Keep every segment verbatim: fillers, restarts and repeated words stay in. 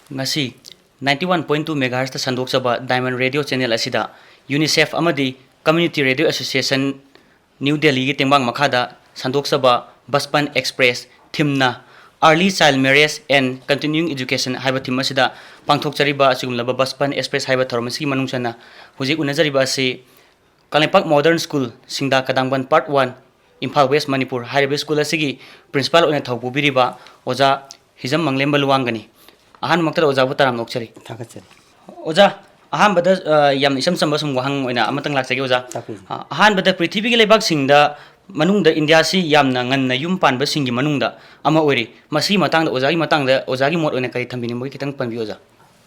ꯉꯁꯤ ninety one point two megahertzꯇ ꯁꯟꯗꯣꯛꯆꯕ Diamond Radio channel ꯑꯁꯤꯗ UNICEF ꯑꯃꯗꯤ Community Radio Association New Delhiꯒꯤ ꯇꯦꯡꯕꯥꯡ ꯃꯈꯥꯗ ꯁꯟꯗꯣꯛꯆꯕ Bachpan Express themeꯅ Early Child Marriage and Continuing Education ꯍꯥꯏꯕ theme ꯑꯁꯤꯗ ꯄꯥꯡꯊꯣꯛꯆꯔꯤꯕ ꯑꯁꯤꯒꯨꯝꯂꯕ Bachpan Express ꯍꯥꯏꯕ ꯊꯧꯔꯝ ꯑꯁꯤꯒꯤ ꯃꯅꯨꯡ ꯆꯟꯅ ꯍꯧꯖꯤꯛ ꯎꯅꯖꯔꯤꯕ ꯑꯁꯤ ꯀꯪꯂꯩꯄꯥꯛ Modern School, ꯁꯤꯡꯗꯥ ꯀꯗꯥꯡꯕꯟ Part one, Imphal West, Manipur ꯍꯥꯏꯔꯤꯕ school ꯑꯁꯤꯒꯤ principal ꯑꯣꯏꯅ ꯊꯧ ꯄꯨꯕꯤꯔꯤꯕ ꯑꯣꯖꯥ ꯍꯤꯖꯝ ꯃꯪꯂꯦꯝꯕ ꯂꯨꯋꯥꯡꯒꯅꯤ꯫ ꯑꯍꯥꯟꯕꯃꯛꯇꯗ ꯑꯣꯖꯥꯕꯨ ꯇꯔꯥꯝꯅ ꯑꯣꯛꯆꯔꯤ꯫ ꯊꯥꯒꯠꯆꯔꯤ꯫ ꯑꯣꯖꯥ, ꯑꯍꯥꯟꯕꯗ, ꯑ, ꯌꯥꯝꯅ ꯏꯆꯝ ꯆꯝꯕ ꯁꯨꯝ ꯋꯥꯍꯪ ꯑꯣꯏꯅ ꯑꯃꯇꯪ ꯂꯥꯛꯆꯒꯦ, ꯑꯣꯖꯥ꯫ ꯇꯥꯛꯄꯤꯌꯨ꯫ ꯑ, ꯑꯍꯥꯟꯕꯗ ꯄ꯭ꯔꯤꯊꯤꯕꯤꯒꯤ ꯂꯩꯕꯥꯛꯁꯤꯡꯗ ꯃꯅꯨꯡꯗ ꯏꯟꯗꯤꯌꯥꯁꯤ ꯌꯥꯝꯅ ꯉꯟꯅ ꯌꯨꯝ ꯄꯥꯟꯕꯁꯤꯡꯒꯤ ꯃꯅꯨꯡꯗ ꯑꯃ ꯑꯣꯏꯔꯤ꯫ ꯃꯁꯤꯒꯤ ꯃꯇꯥꯡꯗ, ꯑꯣꯖꯥꯒꯤ ꯃꯇꯥꯡꯗ, ꯑꯣꯖꯥꯒꯤ ꯃꯣꯠ ꯑꯣꯏꯅ ꯀꯔꯤ ꯊꯝꯕꯤꯅꯤꯡꯕꯒꯦ? ꯈꯤꯇꯪ ꯄꯟꯕꯤꯌꯨ, ꯑꯣꯖꯥ꯫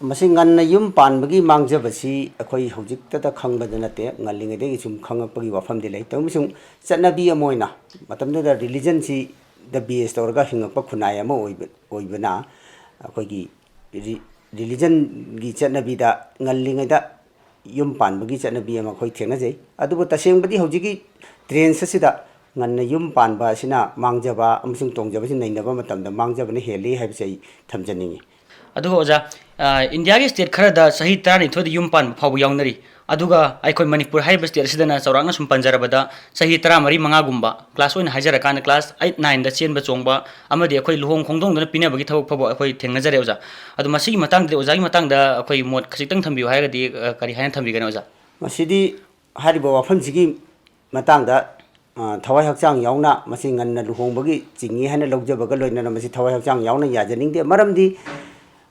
ꯃꯁꯤ ꯉꯟꯅ ꯌꯨꯝ ꯄꯥꯟꯕꯒꯤ ꯃꯥꯡꯖꯕꯁꯤ ꯑꯩꯈꯣꯏ ꯍꯧꯖꯤꯛꯇꯗ ꯈꯪꯕꯗ ꯅꯠꯇꯦ, ꯉꯜꯂꯤꯉꯩꯗꯒꯤ ꯁꯨꯝ ꯈꯪꯉꯛꯄꯒꯤ ꯋꯥꯐꯝꯗꯤ ꯂꯩ꯫ ꯇꯧꯕꯁꯨ ꯆꯠꯅꯕꯤ ꯑꯃ ꯑꯣꯏꯅ ꯃꯇꯝꯗꯨꯗ religionꯁꯤꯗ base ꯇꯧꯔꯒ ꯍꯤꯡꯉꯛꯄ ꯈꯨꯟꯅꯥꯏ ꯑꯃ ꯑꯣꯏꯕ-, ꯑꯣꯏꯕꯅ ꯑꯩꯈꯣꯏꯒꯤ ꯔꯤ-, religionꯒꯤ ꯆꯠꯅꯕꯤꯗ ꯉꯜꯂꯤꯉꯩꯗ ꯌꯨꯝ ꯄꯥꯟꯕꯒꯤ ꯆꯠꯅꯕꯤ ꯑꯃ ꯑꯩꯈꯣꯏ ꯊꯦꯡꯅꯖꯩ꯫ ꯑꯗꯨꯕꯨ ꯇꯁꯦꯡꯕꯗꯤ ꯍꯧꯖꯤꯛꯀꯤ trends ꯑꯁꯤꯗ ꯉꯟꯅ ꯌꯨꯝ ꯄꯥꯟꯕ ꯑꯁꯤꯅ ꯃꯥꯡꯖꯕ ꯑꯃꯁꯨꯡ ꯇꯣꯡꯖꯕꯁꯤ ꯅꯩꯅꯕ ꯃꯇꯝꯗ ꯃꯥꯡꯖꯕꯅ ꯍꯦꯜꯂꯤ ꯍꯥꯏꯕꯁꯤ ꯑꯩ ꯊꯝꯖꯅꯤꯡꯏ꯫ ꯑꯗꯨꯒ ꯑꯣꯖꯥ, ꯑ, ꯏꯟꯗꯤꯌꯥꯒꯤ state ꯈꯔꯗ ꯆꯍꯤ ꯇꯔꯥꯅꯤꯊꯣꯏꯗ ꯌꯨꯝ ꯄꯥꯟꯕ ꯐꯥꯎꯕ ꯌꯥꯎꯅꯔꯤ꯫ ꯑꯗꯨꯒ ꯑꯩꯈꯣꯏ ꯃꯅꯤꯄꯨꯔ ꯍꯥꯏꯔꯤꯕ state ꯑꯁꯤꯗꯅ ꯆꯥꯎꯔꯥꯛꯅ ꯁꯨꯝ ꯄꯟꯖꯔꯕꯗ ꯆꯍꯤ ꯇꯔꯥꯃꯔꯤ ꯃꯉꯥꯒꯨꯝꯕ, class ꯑꯣꯏꯅ ꯍꯥꯏꯖꯔꯀꯥꯟꯗ class eight nineꯗ ꯆꯦꯟꯕ ꯆꯣꯡꯕ ꯑꯃꯗꯤ ꯑꯩꯈꯣꯏ ꯂꯨꯍꯣꯡ ꯈꯣꯡꯗꯣꯡꯗꯨꯅ ꯄꯤꯅꯕꯒꯤ ꯊꯕꯛ ꯐꯥꯎꯕ ꯑꯩꯈꯣꯏ ꯊꯦꯡꯅꯖꯔꯦ, ꯑꯣꯖꯥ꯫ ꯑꯗꯣ ꯃꯁꯤꯒꯤ ꯃꯇꯥꯡꯗꯗꯤ, ꯑꯣꯖꯥꯒꯤ ꯃꯇꯥꯡꯗ ꯑꯩꯈꯣꯏ ꯃꯣꯠ ꯈꯖꯤꯛꯇꯪ ꯊꯝꯕꯤꯌꯨ ꯍꯥꯏꯔꯒꯗꯤ, ꯑ, ꯀꯔꯤ ꯍꯥꯏꯅ ꯊꯝꯕꯤꯒꯅꯤ, ꯑꯣꯖꯥ? ꯃꯁꯤꯗꯤ ꯍꯥꯏꯔꯤꯕ ꯋꯥꯐꯝꯁꯤꯒꯤ ꯃꯇꯥꯡꯗ, ꯑ, ꯊꯋꯥꯏ ꯍꯛꯆꯥꯡ ꯌꯥꯎꯅ ꯃꯁꯤ ꯉꯟꯅ ꯂꯨꯍꯣꯡꯕꯒꯤ ꯆꯤꯡꯏ ꯍꯥꯏꯅ ꯂꯧꯖꯕꯒ ꯂꯣꯏꯅꯅ ꯃꯁꯤ ꯊꯋꯥꯏ ꯍꯛꯆꯥꯡ ꯌꯥꯎꯅ ꯌꯥꯖꯅꯤꯡꯗꯦ꯫ ꯃꯔꯝꯗꯤ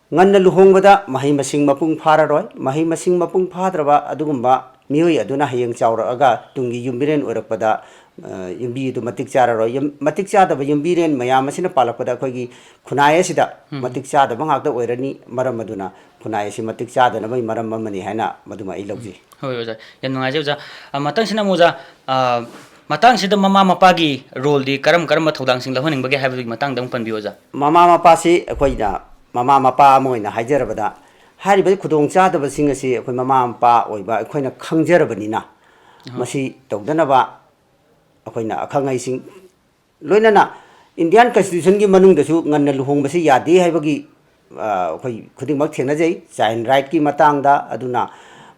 ꯉꯟꯅ ꯂꯨꯍꯣꯡꯕꯗ ꯃꯍꯩ ꯃꯁꯤꯡ ꯃꯄꯨꯡ ꯐꯥꯔꯔꯣꯏ꯫ ꯃꯍꯩ ꯃꯁꯤꯡ ꯃꯄꯨꯡ ꯐꯥꯗ꯭ꯔꯕ ꯑꯗꯨꯒꯨꯝꯕ ꯃꯤꯑꯣꯏ ꯑꯗꯨꯅ ꯍꯌꯦꯡ ꯆꯥꯎꯔꯛꯑꯒ ꯇꯨꯡꯒꯤ ꯌꯨꯝꯕꯤꯔꯦꯟ ꯑꯣꯏꯔꯛꯄꯗ, ꯑ, ꯌꯨꯝꯕꯤ ꯑꯗꯨ ꯃꯇꯤꯛ ꯆꯥꯔꯔꯣꯏ꯫ ꯌꯨꯝ-, ꯃꯇꯤꯛ ꯆꯥꯗꯕ ꯌꯨꯝꯕꯤꯔꯦꯟ ꯃꯌꯥꯝ ꯑꯁꯤꯅ ꯄꯥꯜꯂꯛꯄꯗ ꯑꯩꯈꯣꯏꯒꯤ ꯈꯨꯟꯅꯥꯏ ꯑꯁꯤꯗ ꯎꯝ꯫ ꯃꯇꯤꯛ ꯆꯥꯗꯕ ꯉꯥꯛꯇ ꯑꯣꯏꯔꯅꯤ꯫ ꯃꯔꯝ ꯑꯗꯨꯅ ꯈꯨꯟꯅꯥꯏ ꯑꯁꯤ ꯃꯇꯤꯛ ꯆꯥꯗꯅꯕꯒꯤ ꯃꯔꯝ ꯑꯃꯅꯤ ꯍꯥꯏꯅ ꯃꯗꯨꯃ ꯑꯩ ꯂꯧꯖꯩ꯫ ꯍꯣꯏ, ꯑꯣꯖꯥ, ꯌꯥꯝ ꯅꯨꯡꯉꯥꯏꯖꯩ, ꯑꯣꯖꯥ꯫ ꯑ, ꯃꯊꯪꯁꯤꯅ ꯑꯃꯨꯛ, ꯑꯣꯖꯥ, ꯑ, ꯃꯇꯥꯡꯁꯤꯗ ꯃꯃꯥ ꯃꯄꯥꯒꯤ roleꯗꯤ ꯀꯔꯝ ꯀꯔꯝꯕ ꯊꯧꯗꯥꯡꯁꯤꯡ ꯂꯧꯍꯟꯅꯤꯡꯕꯒꯦ ꯍꯥꯏꯕꯗꯨꯒꯤ ꯃꯇꯥꯡꯗ ꯑꯃꯨꯛ ꯄꯟꯕꯤꯌꯨ, ꯑꯣꯖꯥ꯫ ꯃꯃꯥ ꯃꯄꯥꯁꯤ ꯑꯩꯈꯣꯏꯅ, ꯃꯃꯥ ꯃꯄꯥ ꯑꯃ ꯑꯣꯏꯅ ꯍꯥꯏꯖꯔꯕꯗ, ꯍꯥꯏꯔꯤꯕ ꯈꯨꯗꯣꯡꯆꯥꯗꯕꯁꯤꯡ ꯑꯁꯤ ꯑꯩꯈꯣꯏ ꯃꯃꯥ ꯃꯄꯥ ꯑꯣꯏꯕ ꯑꯩꯈꯣꯏꯅ ꯈꯪꯖꯔꯕꯅꯤꯅ, ꯑꯍ꯫ ꯃꯁꯤ ꯇꯧꯗꯅꯕ ꯑꯩꯈꯣꯏꯅ ꯑꯈꯪ ꯑꯍꯩꯁꯤꯡ, ꯂꯣꯏꯅꯅ Indian Constitutionꯒꯤ ꯃꯅꯨꯡꯗꯁꯨ ꯉꯟꯅ ꯂꯨꯍꯣꯡꯕꯁꯤ ꯌꯥꯗꯦ ꯍꯥꯏꯕꯒꯤ ꯑ, ꯑꯩꯈꯣꯏ ꯈꯨꯗꯤꯡꯃꯛ ꯊꯦꯡꯅꯖꯩ, ꯆꯥꯏꯜ ꯔꯥꯏꯠꯀꯤ ꯃꯇꯥꯡꯗ꯫ ꯑꯗꯨꯅ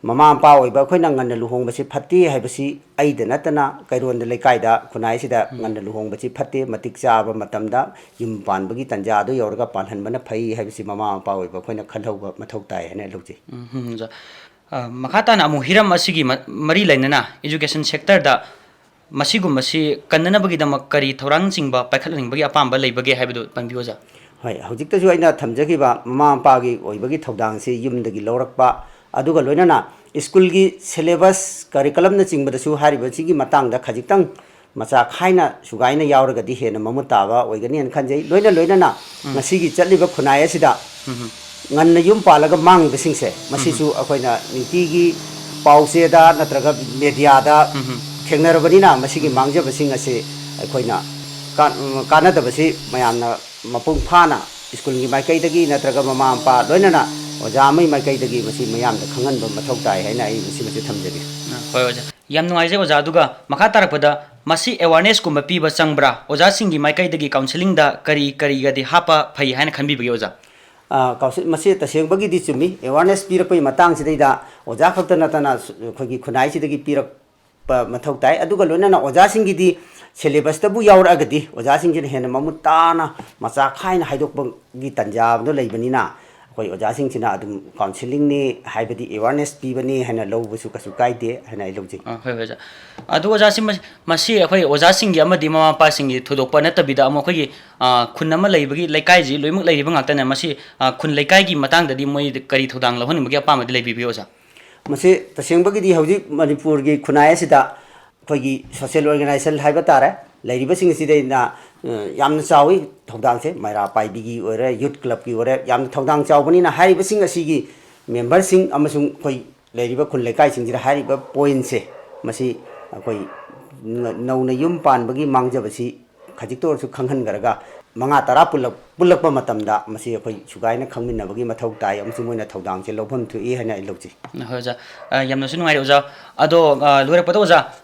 ꯃꯃꯥ ꯃꯄꯥ ꯑꯣꯏꯕ ꯑꯩꯈꯣꯏꯅ ꯉꯟꯅ ꯂꯨꯍꯣꯡꯕꯁꯤ ꯐꯠꯇꯦ ꯍꯥꯏꯕꯁꯤ ꯑꯩꯗ ꯅꯠꯇꯅ ꯀꯩꯔꯣꯟꯗ ꯂꯩꯀꯥꯏꯗ, ꯈꯨꯟꯅꯥꯏ ꯑꯁꯤꯗ ꯎꯝ꯫ ꯉꯟꯅ ꯂꯨꯍꯣꯡꯕꯁꯤ ꯐꯠꯇꯦ, ꯃꯇꯤꯛ ꯆꯥꯕ ꯃꯇꯝꯗ ꯌꯨꯝ ꯄꯥꯟꯕꯒꯤ ꯇꯥꯟꯖꯥ ꯑꯗꯨ ꯌꯧꯔꯒ ꯄꯥꯜꯍꯟꯕꯅ ꯐꯩ ꯍꯥꯏꯕꯁꯤ ꯃꯃꯥ ꯃꯄꯥ ꯑꯣꯏꯕ ꯑꯩꯈꯣꯏꯅ ꯈꯜꯍꯧꯕ ꯃꯊꯧ ꯇꯥꯏ ꯍꯥꯏꯅ ꯂꯧꯖꯩ꯫ ꯎꯝ, ꯎꯝ, ꯑꯣꯖꯥ꯫ ꯑ, ꯃꯈꯥ ꯇꯥꯅ ꯑꯃꯨꯛ ꯍꯤꯔꯝ ꯑꯁꯤꯒꯤ ꯃ-, ꯃꯔꯤ ꯂꯩꯅꯅ education sectorꯗ ꯃꯁꯤꯒꯨꯝꯕꯁꯤ ꯀꯟꯅꯅꯕꯒꯤꯗꯃꯛ ꯀꯔꯤ ꯊꯧꯔꯥꯡꯆꯤꯡꯕ ꯄꯥꯏꯈꯠꯍꯟꯅꯤꯡꯕꯒꯤ ꯑꯄꯥꯝꯕ ꯂꯩꯕꯒꯦ ꯍꯥꯏꯕꯗꯨ ꯄꯟꯕꯤꯌꯨ, ꯑꯣꯖꯥ꯫ ꯍꯣꯏ, ꯍꯧꯖꯤꯛꯇꯁꯨ ꯑꯩꯅ ꯊꯝꯖꯈꯤꯕ ꯃꯃꯥ ꯃꯄꯥꯒꯤ ꯑꯣꯏꯕꯒꯤ ꯊꯧꯗꯥꯡꯁꯤ ꯌꯨꯝꯗꯒꯤ ꯂꯧꯔꯛꯄ, ꯑꯗꯨꯒ ꯂꯣꯏꯅꯅ ꯁ꯭ꯀꯨꯜꯒꯤ syllabus, curriculumꯅꯆꯤꯡꯕꯗꯁꯨ ꯍꯥꯏꯔꯤꯕꯁꯤꯒꯤ ꯃꯇꯥꯡꯗ ꯈꯖꯤꯛꯇꯪ ꯃꯆꯥ ꯈꯥꯏꯅ ꯁꯨꯒꯥꯏꯅ ꯌꯥꯎꯔꯒꯗꯤ ꯍꯦꯟꯅ ꯃꯃꯨꯠ ꯇꯥꯕ ꯑꯣꯏꯒꯅꯤ ꯍꯥꯏꯅ ꯈꯟꯖꯩ꯫ ꯂꯣꯏꯅ ꯂꯣꯏꯅꯅ ꯎꯝ꯫ ꯉꯁꯤꯒꯤ ꯆꯠꯂꯤꯕ ꯈꯨꯟꯅꯥꯏ ꯑꯁꯤꯗ ꯎꯝ꯫ ꯉꯟꯅ ꯌꯨꯝ ꯄꯥꯜꯂꯒ ꯃꯥꯡꯉꯤꯕꯁꯤꯡꯁꯦ, ꯃꯁꯤꯁꯨ ꯎꯝ꯫ ꯑꯩꯈꯣꯏꯅ ꯅꯨꯡꯇꯤꯒꯤ ꯄꯥꯎ ꯆꯦꯗ ꯅꯠꯇ꯭ꯔꯒ mediaꯗ ꯎꯝ꯫ ꯊꯦꯡꯅꯔꯕꯅꯤꯅ, ꯃꯁꯤꯒꯤ ꯎꯝ꯫ ꯃꯥꯡꯖꯕꯁꯤꯡ ꯑꯁꯤ ꯑꯩꯈꯣꯏꯅ ꯀꯥꯟ-, ꯀꯥꯟꯅꯗꯕꯁꯤ ꯃꯌꯥꯝꯅ ꯃꯄꯨꯡ ꯐꯥꯅ ꯁ꯭ꯀꯨꯜꯒꯤ ꯃꯥꯏꯀꯩꯗꯒꯤ ꯅꯠꯇ꯭ꯔꯒ ꯃꯃꯥ ꯃꯄꯥ ꯂꯣꯏꯅꯅ ꯑꯣꯖꯥ ꯑꯃꯒꯤ ꯃꯥꯏꯀꯩꯗꯒꯤ ꯃꯁꯤ ꯃꯤꯌꯥꯝꯗ ꯈꯪꯍꯟꯕ ꯃꯊꯧ ꯇꯥꯏ ꯍꯥꯏꯅ ꯑꯩ ꯃꯁꯤꯃꯁꯨ ꯊꯝꯖꯒꯦ꯫ ꯑ, ꯍꯣꯏ, ꯑꯣꯖꯥ꯫ ꯌꯥꯝ ꯅꯨꯡꯉꯥꯏꯖꯩ, ꯑꯣꯖꯥ꯫ ꯑꯗꯨꯒ ꯃꯈꯥ ꯇꯥꯔꯛꯄꯗ, ꯃꯁꯤ awarenessꯀꯨꯝꯕ ꯄꯤꯕ ꯆꯪꯕ꯭ꯔꯥ? ꯑꯣꯖꯥꯁꯤꯡꯒꯤ ꯃꯥꯏꯀꯩꯗꯒꯤ counselling ꯗ ꯀꯔꯤ ꯀꯔꯤꯒꯗꯤ ꯍꯥꯞꯄ ꯐꯩ ꯍꯥꯏꯅ ꯈꯟꯕꯤꯕꯒꯦ, ꯑꯣꯖꯥ? ꯑ, counsel-, ꯃꯁꯤ ꯇꯁꯦꯡꯕꯒꯤꯗꯤ ꯆꯨꯝꯃꯤ꯫ Awareness ꯄꯤꯔꯛꯄꯒꯤ ꯃꯇꯥꯡꯁꯤꯗꯩꯗ ꯑꯣꯖꯥ ꯈꯛꯇ ꯅꯠꯇꯅ ꯁꯨ-, ꯑꯩꯈꯣꯏꯒꯤ ꯈꯨꯟꯅꯥꯏꯁꯤꯗꯒꯤ ꯄꯤꯔꯛꯄ ꯃꯊꯧ ꯇꯥꯏ꯫ ꯑꯗꯨꯒ ꯂꯣꯏꯅꯅ ꯑꯣꯖꯥꯁꯤꯡꯒꯤꯗꯤ syllabusꯇꯕꯨ ꯌꯥꯎꯔꯛꯑꯒꯗꯤ, ꯑꯣꯖꯥꯁꯤꯡꯁꯤꯅ ꯍꯦꯟꯅ ꯃꯃꯨꯠ ꯇꯥꯅ ꯃꯆꯥ ꯈꯥꯏꯅ ꯍꯥꯏꯗꯣꯛꯄꯒꯤ ꯇꯥꯟꯖꯥꯗꯣ ꯂꯩꯕꯅꯤꯅ, ꯑꯩꯈꯣꯏ ꯑꯣꯖꯥꯁꯤꯡꯁꯤꯅ ꯑꯗꯨꯝ counselling ꯅꯤ, ꯍꯥꯏꯕꯗꯤ awareness ꯄꯤꯕꯅꯤ ꯍꯥꯏꯅ ꯂꯧꯕꯁꯨ ꯀꯩꯁꯨ ꯀꯥꯏꯗꯦ ꯍꯥꯏꯅ ꯑꯩ ꯂꯧꯖꯩ꯫ ꯑ, ꯍꯣꯏ, ꯍꯣꯏ, ꯑꯣꯖꯥ꯫ ꯑꯗꯨ ꯑꯣꯖꯥꯁꯤ, ꯃ-, ꯃꯁꯤ ꯑꯩꯈꯣꯏ ꯑꯣꯖꯥꯁꯤꯡꯒꯤ ꯑꯃꯗꯤ ꯃꯃꯥ ꯃꯄꯥꯁꯤꯡꯒꯤ ꯊꯣꯏꯗꯣꯛꯄ ꯅꯠꯇꯕꯤꯗ, ꯑꯃꯨꯛ ꯑꯩꯈꯣꯏꯒꯤ, ꯑ, ꯈꯨꯟ ꯑꯃ ꯂꯩꯕꯒꯤ ꯂꯩꯀꯥꯏꯁꯤ ꯂꯣꯏꯅꯃꯛ ꯂꯩꯔꯤꯕ ꯉꯥꯛꯇꯅꯦ꯫ ꯃꯁꯤ, ꯑ, ꯈꯨꯟ ꯂꯩꯀꯥꯏꯒꯤ ꯃꯇꯥꯡꯗꯗꯤ ꯃꯣꯏ ꯀꯔꯤ ꯊꯧꯗꯥꯡ ꯂꯧꯍꯟꯅꯤꯡꯕꯒꯤ ꯑꯄꯥꯝꯕꯗꯤ ꯂꯩꯕꯤꯕꯒꯦ, ꯑꯣꯖꯥ? ꯃꯁꯤ ꯇꯁꯦꯡꯕꯒꯤꯗꯤ ꯍꯧꯖꯤꯛ ꯃꯅꯤꯄꯨꯔꯒꯤ ꯈꯨꯟꯅꯥꯏ ꯑꯁꯤꯗ ꯑꯩꯈꯣꯏꯒꯤ social organisation ꯍꯥꯏꯕ ꯇꯥꯔꯦ, ꯂꯩꯔꯤꯕꯁꯤꯡ ꯑꯁꯤꯗꯩꯅ, ꯑ, ꯌꯥꯝꯅ ꯆꯥꯎꯏ ꯊꯧꯗꯥꯡꯁꯦ꯫ ꯃꯩꯔꯥ ꯄꯥꯏꯕꯤꯒꯤ ꯑꯣꯏꯔꯦ, youth clubꯀꯤ ꯑꯣꯏꯔꯦ, ꯌꯥꯝꯅ ꯊꯧꯗꯥꯡ ꯆꯥꯎꯕꯅꯤꯅ ꯍꯥꯏꯔꯤꯕꯁꯤꯡ ꯑꯁꯤꯒꯤ memberꯁꯤꯡ ꯑꯃꯁꯨꯡ ꯑꯩꯈꯣꯏ ꯂꯩꯔꯤꯕ ꯈꯨꯜ ꯂꯩꯀꯥꯏꯁꯤꯡꯁꯤꯗ ꯍꯥꯏꯔꯤꯕ pointꯁꯦ, ꯃꯁꯤ ꯑꯩꯈꯣꯏ ꯅ-, ꯅꯧꯅ ꯌꯨꯝ ꯄꯥꯟꯕꯒꯤ ꯃꯥꯡꯖꯕꯁꯤ ꯈꯖꯤꯛꯇ ꯑꯣꯏꯔꯁꯨ ꯈꯪꯍꯟꯈ꯭ꯔꯒ, ꯃꯉꯥ ꯇꯔꯥ ꯄꯨꯜꯂꯛ-, ꯄꯨꯜꯂꯛꯄ ꯃꯇꯝꯗ ꯃꯁꯤ ꯑꯩꯈꯣꯏ ꯁꯨꯒꯥꯏꯅ ꯈꯪꯃꯤꯟꯅꯕꯒꯤ ꯃꯊꯧ ꯇꯥꯏ ꯑꯃꯁꯨꯡ ꯃꯣꯏꯅ ꯊꯧꯗꯥꯡꯁꯦ ꯂꯧꯐꯝ ꯊꯣꯛꯏ ꯍꯥꯏꯅ ꯑꯩ ꯂꯧꯖꯩ꯫ ꯍꯣꯏ, ꯑꯣꯖꯥ꯫ ꯑ, ꯌꯥꯝꯅꯁꯨ ꯅꯨꯡꯉꯥꯏꯔꯦ, ꯑꯣꯖꯥ꯫ ꯑꯗꯣ, ꯑ, ꯂꯣꯏꯔꯛꯄꯗ, ꯑꯣꯖꯥ,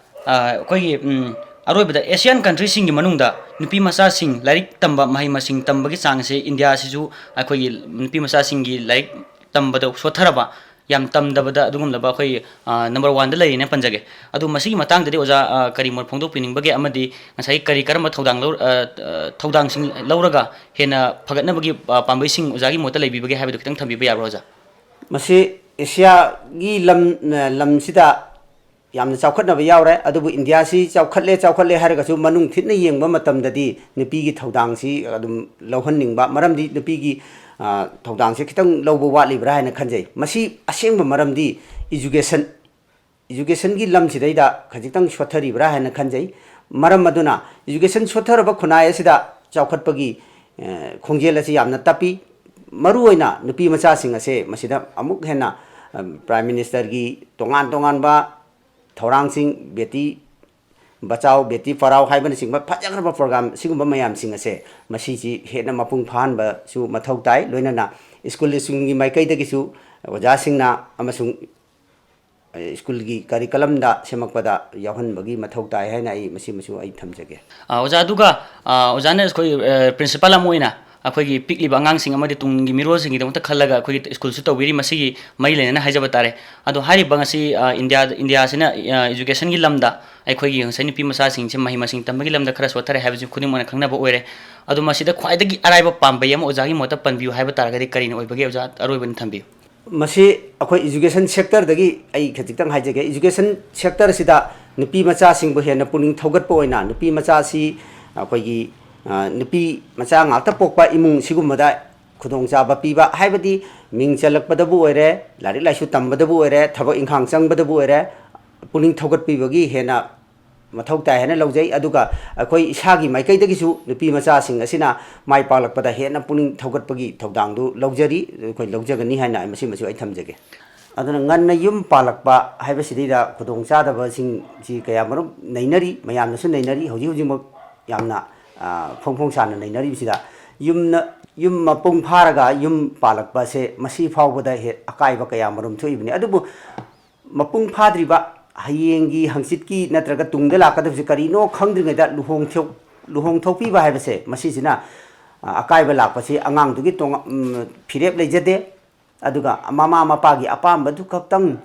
ꯑ, ꯑꯩꯈꯣꯏꯒꯤ, ꯎꯝ, ꯑꯔꯣꯏꯕꯗ, ꯑꯦꯁꯤꯌꯥꯟ ꯀꯟꯇ꯭ꯔꯤꯁꯤꯡꯒꯤ ꯃꯅꯨꯡꯗ ꯅꯨꯄꯤ ꯃꯆꯥꯁꯤꯡ ꯂꯥꯏꯔꯤꯛ ꯇꯝꯕ, ꯃꯍꯩ ꯃꯁꯤꯡ ꯇꯝꯕꯒꯤ ꯆꯥꯡ ꯑꯁꯤ ꯏꯟꯗꯤꯌꯥꯁꯤꯁꯨ ꯑꯩꯈꯣꯏꯒꯤ ꯅꯨꯄꯤ ꯃꯆꯥꯁꯤꯡꯒꯤ ꯂꯥꯏꯔꯤꯛ ꯇꯝꯕꯗ ꯁꯣꯠꯊꯔꯕ, ꯌꯥꯝ ꯇꯝꯗꯕꯗ ꯑꯗꯨꯒꯨꯝꯂꯕ ꯑꯩꯈꯣꯏ, ꯑ, ꯅꯝꯕꯔ ꯋꯥꯟꯗ ꯂꯩꯔꯤꯅ ꯄꯟꯖꯒꯦ꯫ ꯑꯗꯨ ꯃꯁꯤꯒꯤ ꯃꯇꯥꯡꯗꯗꯤ ꯑꯣꯖꯥ, ꯑ, ꯀꯔꯤ ꯃꯣꯠ ꯐꯣꯡꯗꯣꯛꯄꯤꯅꯤꯡꯕꯒꯦ? ꯑꯃꯗꯤ ꯉꯁꯥꯏꯒꯤ ꯀꯔꯤ ꯀꯔꯝꯕ ꯊꯧꯗꯥꯡ ꯂꯧ-, ꯑ, ꯑ, ꯊꯧꯗꯥꯡꯁꯤꯡ ꯂꯧꯔꯒ ꯍꯦꯟꯅ ꯐꯒꯠꯅꯕꯒꯤ, ꯑ, ꯄꯥꯝꯕꯩꯁꯤꯡ ꯑꯣꯖꯥꯒꯤ ꯃꯣꯠꯇ ꯂꯩꯕꯤꯕꯒꯦ ꯍꯥꯏꯕꯗꯨ ꯈꯤꯇꯪ ꯊꯝꯕꯤꯕ ꯌꯥꯕ꯭ꯔꯥ, ꯑꯣꯖꯥ? ꯃꯁꯤ ꯑꯦꯁꯤꯌꯥꯒꯤ ꯂꯝ, ꯑ, ꯂꯝꯁꯤꯗ ꯌꯥꯝꯅ ꯆꯥꯎꯈꯠꯅꯕ ꯌꯥꯎꯔꯦ, ꯑꯗꯨꯕꯨ ꯏꯟꯗꯤꯌꯥꯁꯤ ꯆꯥꯎꯈꯠꯂꯦ, ꯆꯥꯎꯈꯠꯂꯦ ꯍꯥꯏꯔꯒꯁꯨ ꯃꯅꯨꯡ ꯊꯤꯠꯅ ꯌꯦꯡꯕ ꯃꯇꯝꯗꯗꯤ ꯅꯨꯄꯤꯒꯤ ꯊꯧꯗꯥꯡꯁꯤ ꯑꯗꯨꯝ ꯂꯧꯍꯟꯅꯤꯡꯕ, ꯃꯔꯝꯗꯤ ꯅꯨꯄꯤꯒꯤ, ꯑ, ꯊꯧꯗꯥꯡꯁꯤ ꯈꯤꯇꯪ ꯂꯧꯕ ꯋꯥꯠꯂꯤꯕ꯭ꯔꯥ ꯍꯥꯏꯅ ꯈꯟꯖꯩ꯫ ꯃꯁꯤ ꯑꯁꯦꯡꯕ ꯃꯔꯝꯗꯤ education, educationꯒꯤ ꯂꯝꯁꯤꯗꯩꯗ ꯈꯖꯤꯛꯇꯪ ꯁꯣꯠꯊꯔꯤꯕ꯭ꯔꯥ ꯍꯥꯏꯅ ꯈꯟꯖꯩ꯫ ꯃꯔꯝ ꯑꯗꯨꯅ education ꯁꯣꯠꯊꯔꯕ ꯈꯨꯟꯅꯥꯏ ꯑꯁꯤꯗ ꯆꯥꯎꯈꯠꯄꯒꯤ, ꯑ, ꯈꯣꯡꯖꯦꯜ ꯑꯁꯤ ꯌꯥꯝꯅ ꯇꯞꯄꯤ꯫ ꯃꯔꯨꯑꯣꯏꯅ ꯅꯨꯄꯤ ꯃꯆꯥꯁꯤꯡ ꯑꯁꯦ ꯃꯁꯤꯗ ꯑꯃꯨꯛ ꯍꯦꯟꯅ, ꯑ, Prime Ministerꯒꯤ ꯇꯣꯉꯥꯟ ꯇꯣꯉꯥꯟꯕ ꯊꯧꯔꯥꯡꯁꯤꯡ, ꯕꯦꯇꯤ ꯕꯆꯥꯎ, ꯕꯦꯇꯤ ꯄꯔꯥꯎ ꯍꯥꯏꯕꯅꯆꯤꯡꯕ ꯐꯖꯈ꯭ꯔꯕ program ꯁꯤꯒꯨꯝꯕ ꯃꯌꯥꯝꯁꯤꯡ ꯑꯁꯦ ꯃꯁꯤꯁꯤ ꯍꯦꯟꯅ ꯃꯄꯨꯡ ꯐꯥꯍꯟꯕꯁꯨ ꯃꯊꯧ ꯇꯥꯏ꯫ ꯂꯣꯏꯅꯅ ꯁ꯭ꯀꯨꯜꯁꯤꯡꯒꯤ ꯃꯥꯏꯀꯩꯗꯒꯤꯁꯨ ꯑꯣꯖꯥꯁꯤꯡꯅ ꯑꯃꯁꯨꯡ, ꯑ, ꯁ꯭ꯀꯨꯜꯒꯤ curriculumꯗ ꯁꯦꯝꯃꯛꯄꯗ ꯌꯥꯎꯍꯟꯕꯒꯤ ꯃꯊꯧ ꯇꯥꯏ ꯍꯥꯏꯅ ꯑꯩ ꯃꯁꯤꯃꯁꯨ ꯑꯩ ꯊꯝꯖꯒꯦ꯫ ꯑ, ꯑꯣꯖꯥ, ꯑꯗꯨꯒ, ꯑ, ꯑꯣꯖꯥꯅ ꯑꯩꯈꯣꯏ, ꯑ, principal ꯑꯃ ꯑꯣꯏꯅ ꯑꯩꯈꯣꯏꯒꯤ ꯄꯤꯛꯂꯤꯕ ꯑꯉꯥꯡꯁꯤꯡ ꯑꯃꯗꯤ ꯇꯨꯡꯒꯤ ꯃꯤꯔꯣꯜꯁꯤꯡꯒꯤꯗꯃꯛꯇ ꯈꯜꯂꯒ ꯑꯩꯈꯣꯏꯒꯤ ꯁ꯭ꯀꯨꯜꯁꯨ ꯇꯧꯕꯤꯔꯤ꯫ ꯃꯁꯤꯒꯤ ꯃꯔꯤ ꯂꯩꯅꯅ ꯍꯥꯏꯖꯕ ꯇꯥꯔꯦ꯫ ꯑꯗꯣ ꯍꯥꯏꯔꯤꯕ ꯉꯁꯤ, ꯑ, ꯏꯟꯗꯤꯌꯥ, ꯏꯟꯗꯤꯌꯥꯁꯤꯅ, ꯑ, educationꯒꯤ ꯂꯝꯗ ꯑꯩꯈꯣꯏꯒꯤ ꯉꯁꯥꯏ ꯅꯨꯄꯤ ꯃꯆꯥꯁꯤꯡꯁꯦ ꯃꯍꯩ ꯃꯁꯤꯡ ꯇꯝꯕꯒꯤ ꯂꯝꯗ ꯈꯔ ꯁꯣꯠꯊꯔꯦ ꯍꯥꯏꯕꯁꯤ ꯈꯨꯗꯤꯡꯃꯛꯅ ꯈꯪꯅꯕ ꯑꯣꯏꯔꯦ꯫ ꯑꯗꯣ ꯃꯁꯤꯗ ꯈ꯭ꯋꯥꯏꯗꯒꯤ ꯑꯔꯥꯏꯕ ꯄꯥꯝꯕꯩ ꯑꯃ ꯑꯣꯖꯥꯒꯤ ꯃꯣꯠꯇ ꯄꯟꯕꯤꯌꯨ ꯍꯥꯏꯕ ꯇꯥꯔꯒꯗꯤ ꯀꯔꯤꯅ ꯑꯣꯏꯕꯒꯦ, ꯑꯣꯖꯥ? ꯑꯔꯣꯏꯕꯅ ꯊꯝꯕꯤꯌꯨ꯫ ꯃꯁꯤ ꯑꯩꯈꯣꯏ education sectorꯗꯒꯤ ꯑꯩ ꯈꯖꯤꯛꯇꯪ ꯍꯥꯏꯖꯒꯦ꯫ Education sectorꯁꯤꯗ ꯅꯨꯄꯤ ꯃꯆꯥꯁꯤꯡꯕꯨ ꯍꯦꯟꯅ ꯄꯨꯛꯅꯤꯡ ꯊꯧꯒꯠꯄ ꯑꯣꯏꯅ ꯅꯨꯄꯤ ꯃꯆꯥꯁꯤ ꯑꯩꯈꯣꯏꯒꯤ, ꯑ, ꯅꯨꯄꯤ ꯃꯆꯥ ꯉꯥꯛꯇ ꯄꯣꯛꯄ ꯏꯃꯨꯡ ꯁꯤꯒꯨꯝꯕꯗ ꯈꯨꯗꯣꯡꯆꯥꯕ ꯄꯤꯕ, ꯍꯥꯏꯕꯗꯤ ꯃꯤꯡ ꯆꯜꯂꯛꯄꯗꯕꯨ ꯑꯣꯏꯔꯦ, ꯂꯥꯏꯔꯤꯛ ꯂꯥꯏꯁꯨ ꯇꯝꯕꯗꯕꯨ ꯑꯣꯏꯔꯦ, ꯊꯕꯛ ꯏꯪꯈꯥꯡ ꯆꯪꯕꯗꯕꯨ ꯑꯣꯏꯔꯦ, ꯄꯨꯛꯅꯤꯡ ꯊꯧꯒꯠꯄꯤꯕꯒꯤ ꯍꯦꯟꯅ ꯃꯊꯧ ꯇꯥꯏ ꯍꯥꯏꯅ ꯂꯧꯖꯩ꯫ ꯑꯗꯨꯒ ꯑꯩꯈꯣꯏ ꯏꯁꯥꯒꯤ ꯃꯥꯏꯀꯩꯗꯒꯤꯁꯨ ꯅꯨꯄꯤ ꯃꯆꯥꯁꯤꯡ ꯑꯁꯤꯅ ꯃꯥꯏ ꯄꯥꯛꯂꯛꯄꯗ ꯍꯦꯟꯅ ꯄꯨꯛꯅꯤꯡ ꯊꯧꯒꯠꯄꯒꯤ ꯊꯧꯗꯥꯡꯗꯨ ꯂꯧꯖꯔꯤ, ꯑꯩꯈꯣꯏ ꯂꯧꯖꯒꯅꯤ ꯍꯥꯏꯅ ꯃꯁꯤꯃꯁꯨ ꯑꯩ ꯊꯝꯖꯒꯦ꯫ ꯑꯗꯨꯅ ꯉꯟꯅ ꯌꯨꯝ ꯄꯥꯜꯂꯛꯄ ꯍꯥꯏꯕꯁꯤꯗꯩꯗ ꯈꯨꯗꯣꯡꯆꯥꯗꯕꯁꯤꯡꯁꯤ ꯀꯌꯥ ꯃꯔꯨꯝ ꯅꯩꯅꯔꯤ, ꯃꯌꯥꯝꯅꯁꯨ ꯅꯩꯅꯔꯤ꯫ ꯍꯧꯖꯤꯛ ꯍꯧꯖꯤꯛꯃꯛ ꯌꯥꯝꯅ, ꯑ, ꯐꯣꯡ ꯐꯣꯡ ꯁꯥꯅ ꯅꯩꯅꯔꯤꯕꯁꯤꯗ ꯌꯨꯝꯅ, ꯌꯨꯝ ꯃꯄꯨꯡ ꯐꯥꯔꯒ ꯌꯨꯝ ꯄꯥꯜꯂꯛꯄꯁꯦ ꯃꯁꯤ ꯐꯥꯎꯕꯗ ꯍꯦꯛ ꯑꯀꯥꯏꯕ ꯀꯌꯥ ꯃꯔꯨꯝ ꯊꯣꯛꯏꯕꯅꯤ꯫ ꯑꯗꯨꯕꯨ ꯃꯄꯨꯡ ꯐꯥꯗ꯭ꯔꯤꯕ ꯍꯌꯦꯡꯒꯤ ꯍꯪꯆꯤꯠꯀꯤ ꯅꯠꯇ꯭ꯔꯒ ꯇꯨꯡꯗ ꯂꯥꯛꯀꯗꯕꯁꯦ ꯀꯔꯤꯅꯣ ꯈꯪꯗ꯭ꯔꯤꯉꯩꯗ ꯂꯨꯍꯣꯡ ꯊꯣꯛ-, ꯂꯨꯍꯣꯡ ꯊꯣꯛꯄꯤꯕ ꯍꯥꯏꯕꯁꯦ, ꯃꯁꯤꯁꯤꯅ, ꯑ, ꯑꯀꯥꯏꯕ ꯂꯥꯛꯄꯁꯤ ꯑꯉꯥꯡꯗꯨꯒꯤ ꯇꯣꯉꯥ-, ꯎꯝ, ꯐꯤꯔꯦꯞ ꯂꯩꯖꯗꯦ꯫ ꯑꯗꯨꯒ ꯃꯃꯥ ꯃꯄꯥꯒꯤ ꯑꯄꯥꯝꯕꯗꯨ ꯈꯛꯇꯪ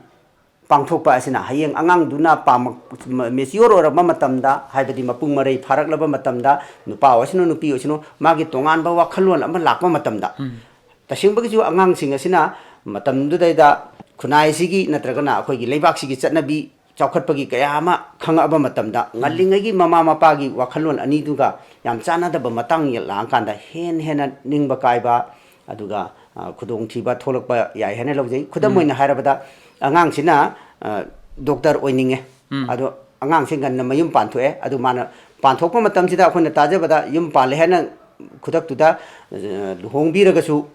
ꯄꯥꯡꯊꯣꯛꯄ ꯑꯁꯤꯅ ꯍꯌꯦꯡ ꯑꯉꯥꯡꯗꯨꯅ ꯄꯥꯝꯃꯛ-, ꯃ-, mature ꯑꯣꯏꯔꯛꯄ ꯃꯇꯝꯗ, ꯍꯥꯏꯕꯗꯤ ꯃꯄꯨꯡ ꯃꯔꯩ ꯐꯥꯔꯛꯂꯕ ꯃꯇꯝꯗ, ꯅꯨꯄꯥ ꯑꯣꯏꯁꯅꯨ, ꯅꯨꯄꯤ ꯑꯣꯏꯁꯅꯨ, ꯃꯥꯒꯤ ꯇꯣꯉꯥꯟꯕ ꯋꯥꯈꯜꯂꯣꯟ ꯑꯃ ꯂꯥꯛꯄ ꯃꯇꯝꯗ, ꯎꯝ꯫ ꯇꯁꯦꯡꯕꯒꯤꯁꯨ ꯑꯉꯥꯡꯁꯤꯡ ꯑꯁꯤꯅ ꯃꯇꯝꯗꯨꯗꯩꯗ ꯈꯨꯟꯅꯥꯏꯁꯤꯒꯤ ꯅꯠꯇ꯭ꯔꯒꯅ ꯑꯩꯈꯣꯏꯒꯤ ꯂꯩꯕꯥꯛꯁꯤꯒꯤ ꯆꯠꯅꯕꯤ ꯆꯥꯎꯈꯠꯄꯒꯤ ꯀꯌꯥ ꯑꯃ ꯈꯪꯉꯛꯑꯕ ꯃꯇꯝꯗ, ꯎꯝ꯫ ꯉꯜꯂꯤꯉꯩꯒꯤ ꯃꯃꯥ ꯃꯄꯥꯒꯤ ꯋꯥꯈꯜꯂꯣꯟ ꯑꯅꯤꯗꯨꯒ ꯌꯥꯝ ꯆꯥꯟꯅꯗꯕ ꯃꯇꯥꯡ ꯂꯥꯛꯑꯀꯥꯟꯗ ꯍꯦꯟꯅ ꯍꯦꯟꯅ ꯅꯤꯡꯕ ꯀꯥꯏꯕ, ꯑꯗꯨꯒ, ꯑ, ꯈꯨꯗꯣꯡꯊꯤꯕ ꯊꯣꯛꯂꯛꯄ ꯌꯥꯏ ꯍꯥꯏꯅ ꯂꯧꯖꯩ꯫ ꯈꯨꯗꯝ ꯎꯝ꯫ ꯑꯣꯏꯅ ꯍꯥꯏꯔꯕꯗ, ꯑꯉꯥꯡꯁꯤꯅ, ꯑ, doctor ꯑꯣꯏꯅꯤꯡꯉꯦ꯫ ꯎꯝ꯫ ꯑꯗꯣ ꯑꯉꯥꯡꯁꯦ ꯉꯟꯅ ꯃꯌꯨꯝ ꯄꯥꯟꯊꯣꯛꯑꯦ꯫ ꯑꯗꯨ ꯃꯥꯅ ꯄꯥꯟꯊꯣꯛꯄ ꯃꯇꯝꯁꯤꯗ ꯑꯩꯈꯣꯏꯅ ꯇꯥꯖꯕꯗ ꯌꯨꯝ ꯄꯥꯜꯂꯦ ꯍꯥꯏꯅ ꯈꯨꯗꯛꯇꯨꯗ, ꯑ, ꯂꯨꯍꯣꯡꯕꯤꯔꯒꯁꯨ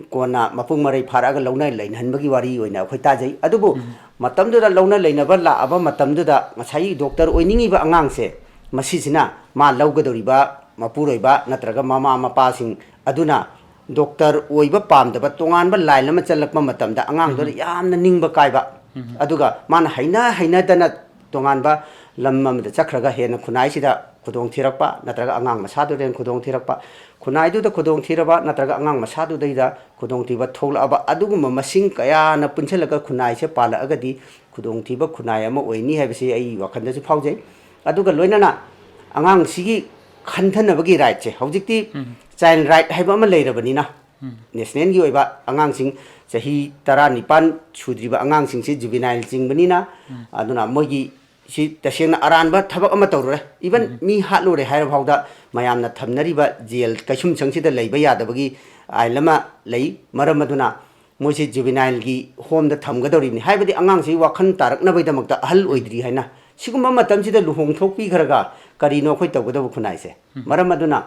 ꯀꯣꯟꯅ ꯃꯄꯨꯡ ꯃꯔꯩ ꯐꯥꯔꯛꯑꯒ ꯂꯧꯅ ꯂꯩꯅꯍꯟꯕꯒꯤ ꯋꯥꯔꯤ ꯑꯣꯏꯅ ꯑꯩꯈꯣꯏ ꯇꯥꯖꯩ꯫ ꯑꯗꯨꯕꯨ ꯎꯝ꯫ ꯃꯇꯝꯗꯨꯗ ꯂꯧꯅ ꯂꯩꯅꯕ ꯂꯥꯛꯑꯕ ꯃꯇꯝꯗꯨꯗ ꯉꯁꯥꯏꯒꯤ doctor ꯑꯣꯏꯅꯤꯡꯉꯤꯕ ꯑꯉꯥꯡꯁꯦ, ꯃꯁꯤꯁꯤꯅ ꯃꯥ ꯂꯧꯒꯗꯧꯔꯤꯕ ꯃꯄꯨꯔꯣꯏꯕ ꯅꯠꯇ꯭ꯔꯒ ꯃꯃꯥ ꯃꯄꯥꯁꯤꯡ ꯑꯗꯨꯅ doctor ꯑꯣꯏꯕ ꯄꯥꯝꯗꯕ ꯇꯣꯉꯥꯟꯕ line ꯑꯃ ꯆꯠꯂꯛꯄ ꯃꯇꯝꯗ ꯑꯉꯥꯡꯗꯨꯗ ꯎꯝ꯫ ꯌꯥꯝꯅ ꯅꯤꯡꯕ ꯀꯥꯏꯕ, ꯎꯝ꯫ ꯑꯗꯨꯒ ꯃꯥꯅ ꯍꯩꯅ ꯍꯩꯅꯗꯅ ꯇꯣꯉꯥꯟꯕ ꯂꯝ ꯑꯃꯗ ꯆꯠꯈ꯭ꯔꯒ ꯍꯦꯟꯅ ꯈꯨꯟꯅꯥꯏꯁꯤꯗ ꯈꯨꯗꯣꯡ ꯊꯤꯔꯛꯄ ꯅꯠꯇ꯭ꯔꯒ ꯑꯉꯥꯡ ꯃꯁꯥꯗꯨꯗ ꯍꯦꯟꯅ ꯈꯨꯗꯣꯡ ꯊꯤꯔꯛꯄ, ꯈꯨꯟꯅꯥꯏꯗꯨꯗ ꯈꯨꯗꯣꯡ ꯊꯤꯔꯕ ꯅꯠꯇ꯭ꯔꯒ ꯑꯉꯥꯡ ꯃꯁꯥꯗꯨꯗꯩꯗ ꯈꯨꯗꯣꯡꯊꯤꯕ ꯊꯣꯛꯂꯛꯑꯕ, ꯑꯗꯨꯒꯨꯝꯕ ꯃꯁꯤꯡ ꯀꯌꯥꯅ ꯄꯨꯟꯁꯤꯜꯂꯒ ꯈꯨꯟꯅꯥꯏꯁꯦ ꯄꯥꯜꯂꯛꯑꯒꯗꯤ ꯈꯨꯗꯣꯡꯊꯤꯕ ꯈꯨꯟꯅꯥꯏ ꯑꯃ ꯑꯣꯏꯅꯤ ꯍꯥꯏꯕꯁꯤ ꯑꯩ ꯋꯥꯈꯜꯗꯁꯨ ꯐꯥꯎꯖꯩ꯫ ꯑꯗꯨꯒ ꯂꯣꯏꯅꯅ ꯑꯉꯥꯡꯁꯤꯒꯤ ꯈꯟꯊꯅꯕꯒꯤ rightꯁꯦ ꯍꯧꯖꯤꯛꯇꯤ ꯎꯝ꯫ Child right ꯍꯥꯏꯕ ꯑꯃ ꯂꯩꯔꯕꯅꯤꯅ, ꯎꯝ꯫ nationalꯒꯤ ꯑꯣꯏꯕ ꯑꯉꯥꯡꯁꯤꯡ ꯆꯍꯤ ꯇꯔꯥꯅꯤꯄꯥꯟ ꯁꯨꯗ꯭ꯔꯤꯕ ꯑꯉꯥꯡꯁꯤꯡꯁꯤ juvenile ꯆꯤꯡꯕꯅꯤꯅ, ꯎꯝ꯫ ꯑꯗꯨꯅ ꯃꯣꯏꯒꯤ ꯁꯤ ꯇꯁꯦꯡꯅ ꯑꯔꯥꯟꯕ ꯊꯕꯛ ꯑꯃ ꯇꯧꯔꯨꯔꯦ, even ꯎꯝ꯫ ꯃꯤ ꯍꯥꯠꯂꯨꯔꯦ ꯍꯥꯏꯔ ꯐꯥꯎꯗ ꯃꯌꯥꯝꯅ ꯊꯝꯅꯔꯤꯕ jail ꯀꯩꯁꯨꯝꯁꯪꯁꯤꯗ ꯂꯩꯕ ꯌꯥꯗꯕꯒꯤ ꯑꯥꯏꯟ ꯑꯃ ꯂꯩ꯫ ꯃꯔꯝ ꯑꯗꯨꯅ ꯃꯣꯏꯁꯤ juvenileꯒꯤ homeꯗ ꯊꯝꯒꯗꯧꯔꯤꯕꯅꯤ, ꯍꯥꯏꯕꯗꯤ ꯑꯉꯥꯡꯁꯤ ꯋꯥꯈꯜ ꯇꯥꯔꯛꯅꯕꯒꯤꯗꯃꯛꯇ ꯑꯍꯜ ꯎꯝ꯫ ꯑꯣꯏꯗ꯭ꯔꯤ ꯍꯥꯏꯅ꯫ ꯁꯤꯒꯨꯝꯕ ꯃꯇꯝꯁꯤꯗ ꯂꯨꯍꯣꯡꯊꯣꯛꯄꯤꯈ꯭ꯔꯒ ꯀꯔꯤꯅꯣ ꯑꯩꯈꯣꯏ ꯇꯧꯒꯗꯕ ꯈꯨꯟꯅꯥꯏꯁꯦ? ꯎꯝ꯫ ꯃꯔꯝ ꯑꯗꯨꯅ